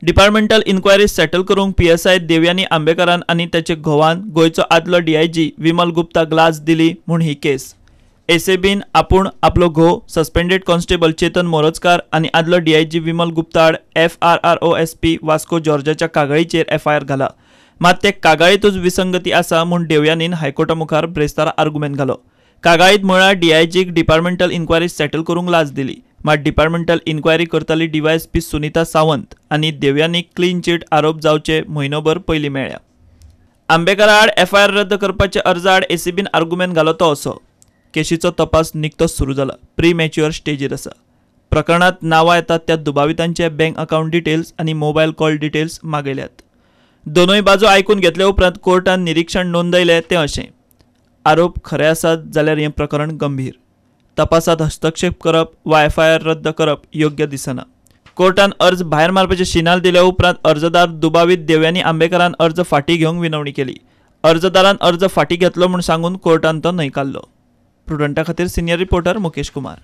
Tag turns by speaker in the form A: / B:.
A: Departmental enquiry settle करूंक PSI Devayani आंबेकरान आनी ताचे घोवान गोंयचो आदलो डीआयजी विमल गुप्ताक लांच दिली म्हूण ही केस. एसीबीन आपूण आपलो घोव सस्पेंडेड कॉन्स्टेबल चेतन मोरजकार आनी आदलो डीआयजी विमल गुप्ता आड एफआरआरओ एसपी वास्को जॉर्जाच्या कागाळीचेर एफआयआर घाला. मात ते कागाळीतूच विसंगती आसा म्हूण देवयानीन हायकोर्टा मुखार ब्रेस्तारा आर्गुमेंट घालो. कागाळीत म्हळ्यार डीआयजीक डिपार्टमेंटल इन्क्वायरी सेटल करूंक लांच दिली. मात डिपार्टमेंटल इन्क्वायरी करताली डीवायएसपी सुनीता सावंत आनी देवयानीक क्लीन चिट आरोप जावचे म्हयनोभर पयलीं मेळ्ळ्या. आंबेकरा आड एफआयआर रद्द करपाच्या अर्जा आड एसीबीन आर्गुमेंट घालो तो असो: केशीचो तपास निकतोच सुरू जाला, प्री मॅच्युअर स्टेजीर आसा. प्रकरणांत नांवां येतात त्या दुबावितांचे बँक अकावंट डिटेल्स आनी मोबायल कॉल डिटेल्स मागयल्यात. दोनूय बाजू आयकून घेतले उपरांत कोर्टान निरीक्षण नोंदयलें तें अशें: आरोप खरे आसात जाल्यार हें प्रकरण गंभीर. तपासात हस्तक्षेप करप वा एफआयआर रद्द करप योग्य दिसना. कोर्टान अर्ज भायर मारपाचे शिनाल दिल्या उपरांत अर्जदार दुबावीत देवयानी आंबेकरान अर्ज फाटीं घेवंक विनवणी केली. अर्जदारान अर्ज फाटीं घेतलो म्हूण सांगून कोर्टान तो न्हयकारलो. प्रुडंटा खातीर सिनियर रिपोर्टर मुकेश कुमार.